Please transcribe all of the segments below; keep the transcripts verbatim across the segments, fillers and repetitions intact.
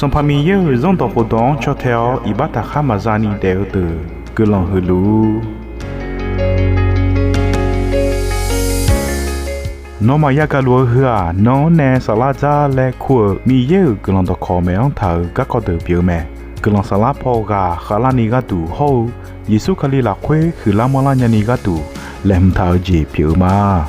Sanqpaq Miqyaer-euq Zanrdawq khofdawq-anr caw tae-awr iqbax taqkhar maqza ni daef-eu deuq guiqlanq huiq luf-ur. Nawmaf yagaq luf-eu heu-aq, nan-anr nae saflar dzar laer kur-euq Miqyaer-euq guiqlanq dawqkawq maeq-anr taq-euq garkawv deuq pyeuf-eu mae. Guiqlanq saflar paw ghaq khavlarni gharduq hawr-eu Yeqsur Kali lafkhoer huiqlar manrlar nyani gharduq laeqhmq taq-eu jeq pyeuf-eu ma.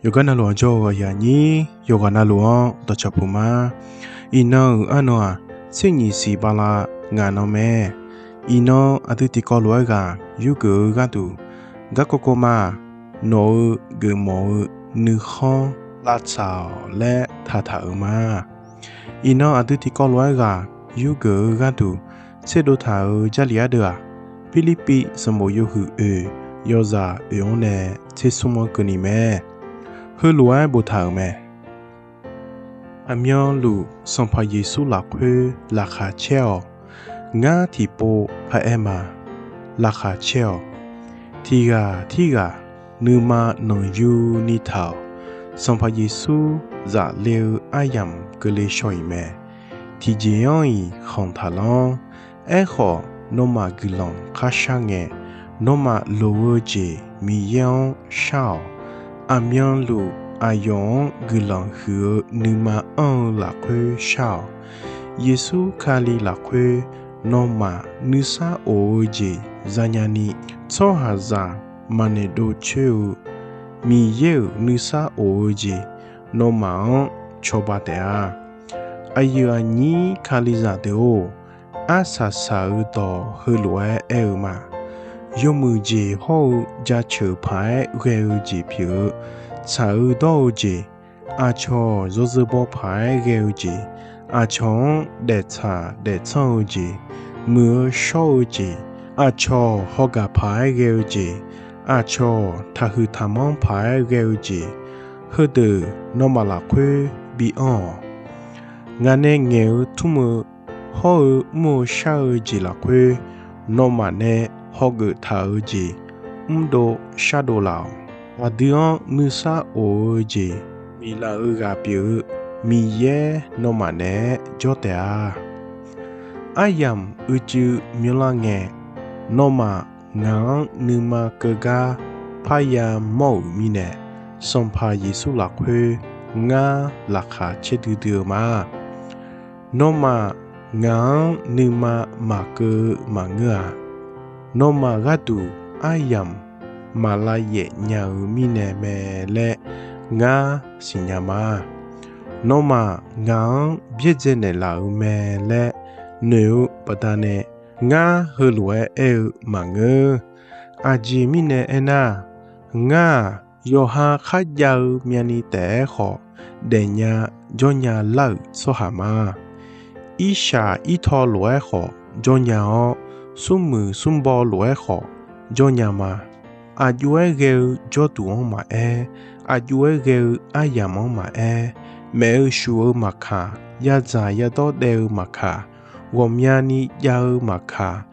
Yawqgar navluf-anr jawr-eu aqyuif aqnyir, yawqghaq navluf-anr dawqcawq puq ma. Iqnan-euq arnan-aq, tser nyiq siq bala ngaq nan mae. Iqnan aqdui tiqkawv lof-aer ghaq yurgeuf-eu gharduq, garkawv kawv ma, nawq-euq geufmawf-eu nuikhanr lavtsaq-awq laer taqtaq-euq ma. Iqnan aqdui tiqkawv lof-aer ghaq yurgeuf-eu gharduq tserdov taq-euq Jarlif ardeuv-aq, Pirlirpiv sanqbof yawhuiq oeq, yawzaq oeq-anr nae tser smr-anr keuvni mae. Heulof-aer boftaq-euq mae. Aqmyanluf Sanqpaq Yeqsur lafkhoer laqkhaq caer-awq. Ngar tiqpov paraer ma. Laqkhaq caer-awq. Tiqghaq tirghaq nuima nanqyuni taq-awq. Sanqpaq Yeqsur zaf le-eu aryamq keuvle shaw-iq mae. Tiqjeq-anr-iq khanq taqlanr. Aerkhawf, nawmaf guiqlanq kharshar ngae, nawmaf loq-eu jeq Miqyaer-anr shar-awq. Aqmyanluf aqyawf-anr guiqlanq huiq-eu nuima anr-eu lafkhoer shar-awq. Yeqsur Kali lafkhoer nawmaf nuisar of-eu jeq zanya ni, tsawrhaqzaq maqnoeq dov coer-eu Miqyaer-euq nuisar of-eu jeq nawmaf-anr cawba taef-a. Aqyuif aqnyir Kalizaq deuq-or, arsaq saq-eu dawq heulof-aer aer-eu ma. Yawmuiq jeq hawr-eu jaceuq paq-aer ghae-eu jeq pyeuf-eu, tsaq-eu dawr-eu jeq, aqcawq yawzeu baw paq-aer ghae-eu jeq, aqcawq-anr daeftsaq daeftsanr-eu jeq, muiq-eu shawr-eu jeq, aqcawq hawgaq paq-aer ghae-eu jeq, aqcawq taqhuiq taqmanr paq-aer ghae-eu jeq, heudeuq nawmaf lafkhoer bi anr-awq. Ngaq nae ngaeq-eu tmr-eu hawr-eu mr-eu shar-eu jeq lafkhoer, nawmaf nae hawgeuf taq-eu jeq mrdov shardov laf-awq. Aqdui-anr nuisar of-eu jeq biflaf-eu ghaq pyeuf-eu Miqyaer nawmaf naeq-aer jawr taef-a. Aryamq uicuiv myanrlar ngae, nawmaf ngaq-anr nuima keugar parya mawr-euq mirnae, Sanqpaq Yeqsur lafkhoer ngar laqkhaq caerdui dui-eu ma. Nawmaf ngaq-anr nuima maqkeuv-eu maqngeur-aq, nawmaf gharduq aryamq maq lav yaef nya-eu mirnae mae laer ngar siqnya ma. Nawmaf ngaq-anr byaerdzae naeqlaf-euq mae laer noeq-eu baqdanae, ngar heulof-aer aer-eu maqngeur. Aqjeq mirnae aernar, ngar-aq, yawqha kharjav-eu myavni taef-aer khawf daefnya jawrnya lar-euq tsawrhaq ma. Irshaq irtaw lof-aer khawf jawrnya-awr, smrmuiq smrbaw lof-aer khawf jawrnya ma. Aqjox-aer ghae-eu jawrduq-anr maqaer, aqjox-aer ghae-eu aryamq-anr maqaer, maef-eu shuf-eu maqkaq, yadzaq yadawr daev-eu maqkaq, ghawqmyani jav-eu maqkaq,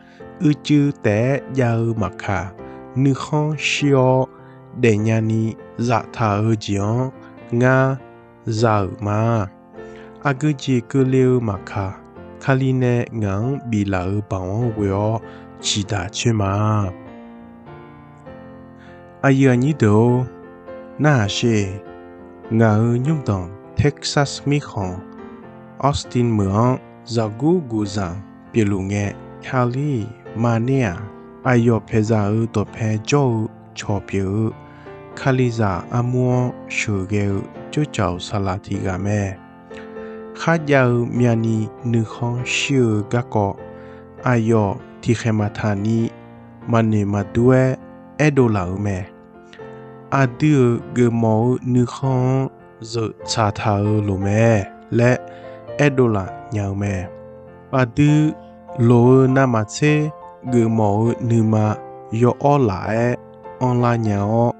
uicuiv taef-aer jav-eu maqkaq, nuikhanr shir-awr daefnya ni zaftaq-eu jeq-anr ngar za-euq ma. Aqgeu jeq keuvle-eu maqkaq, Kali nae ngaq-anr biflaf-euq baoq-anr ghoe-awr ciqdaq coer ma. Aqyuif aqnyir deuq-or, narhaq sher. Ngaq-euq nymrdanq Texas mirkhanq Austin meuq-anr zaqgur guqzanq pyeufluf ngae, Kali-iq maqner-aq, aqyawf paeqzaq-euq dawqpae jawr-eu cawq pyeuf-eu Kalizaq armur-anr sheuqghae-eu tsawrcawq saqlaq tiq ghaq mae. Kharjav-eu myavni nuikhanr shir-eu garkawv, aqyawf tiqkhaeq maqtaq ni maqnoeq maqdur-aer aerdov laf-euq mae. Aqdui-euq geufmawf-eu nuikhanr-anr zeuq tsaqtaq-euq loqmae laer aerdov laf nya-eu mae. Aqdui loq-eu navmaqtser geufmawf-eu nuima yaw'awr laf-aer anrlar nya-awr,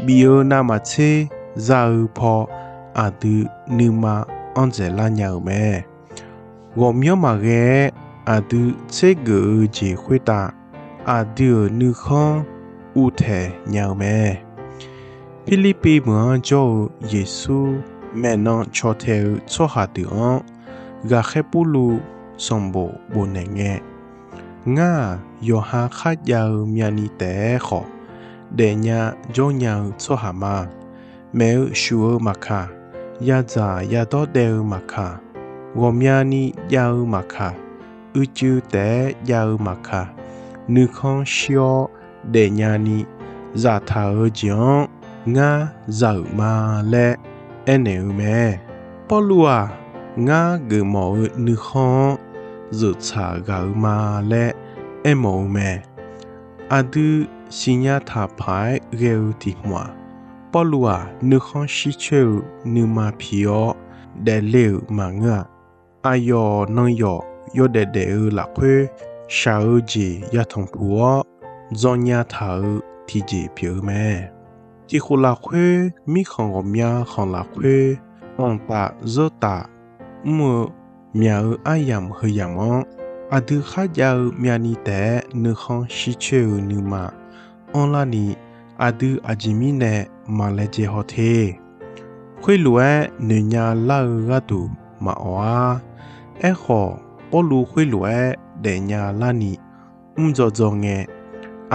bif-eu navmaqtser za-eu paw aqdui nuima anr dzaeqlar nya-euq mae. Ghawqmyanr maqghae-aer aqdui tsergeuf-eu jeq khoertav aqdui-euq nuikhanr uvtaeq nya-eu mae. Pirlirpiv meuq-anr jawr-eu Yeqsur maeqnan caw tae-eu tsawrhaq deuq-anr, ghaqkhaer Pawrluv sanqbof bofnaeq ngae, Ngar-aq, yawqha kharjav-eu myavni taef-aer khawf, daefnya jawrnya-eu tsawrhaq ma. Maef-eu shuf-eu maqkaq, yadzaq yadawr daev-eu maqkaq, ghawqmyani jav-eu maqkaq, uicuiv taef-aer jav-eu maqkaq, nuikhanr shir-awr daefnya ni zaftaq-eu jeq-anr ngar za-euq ma laer aernaeq-eu mae. Pawrluv-aq, ngar geufmawf-eu nuikhanr-anr zeuqtsaq ghaq-eu ma laer aermawf-eu mae. Aqdui siqnya taq paq-aer ghae-eu tiq hmq-aq, Pawrluv-aq nuikhanr shircoer-eu nuima pi-awr daefle-euq maqngeur-a. Aqyawf nan yawf yawdaef daef-eu lafkhoer shaq-eu jeq yatanq puq-awr dzawnya taq-eu tiqjeq pyeuf-eu mae. Tiq khof lafkhoer mirkhanq ghawqmya khanq lafkhoer anqtaf zeurtaf mr-eu myaq-eu aryamq heu yamq-anr, aqdui kharjav-eu myavni taef-aer nuikhanr shircoer-eu nuima anrlar ni, aqdui aqjeq mirnae maqlaejae haw te. Khoerlof-aer noeqnya lar-eu gharduq maqawq-ar. Aerkhawf, Pawrluv khoerlof-aer daefnya larni mrdzaw dzaw ngae,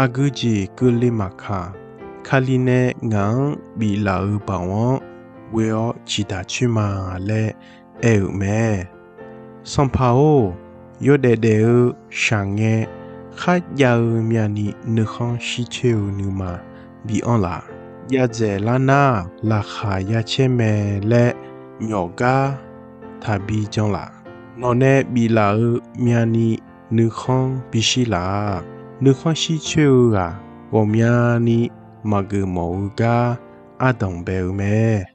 aqgeu jeq keuvle maqkaq, Kali nae ngaq-anr biflaf-eu baoq-anr ghoe-awr ciqdaq coer ma laer aer-euq mae. Sanqpaq-or, yawdaef daef-eu shaqngae kharjav-eu myavni nuikhanr shircoer-eu nuima bi anr laf. Yadzaeq lar nar-aq, laqkhaq ya caer mae laer myawf gar taqbi jan laf. Nawq nae biflaf-eu myavni nuikhanr bishir laf-a. Nuikhanr shircoer-eu ghaq ghawqmyani maqgeuf mawf-eu gar ardanq bae-eu mae.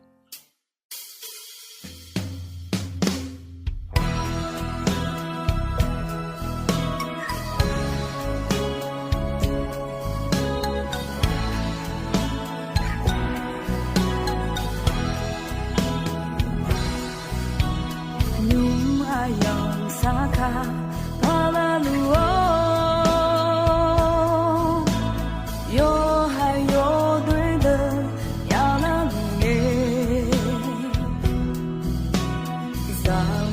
Nymq aqyawf sar kaq par lar luf-awr, yawqha yawdoer deuq yaf lar luf ngae, zaq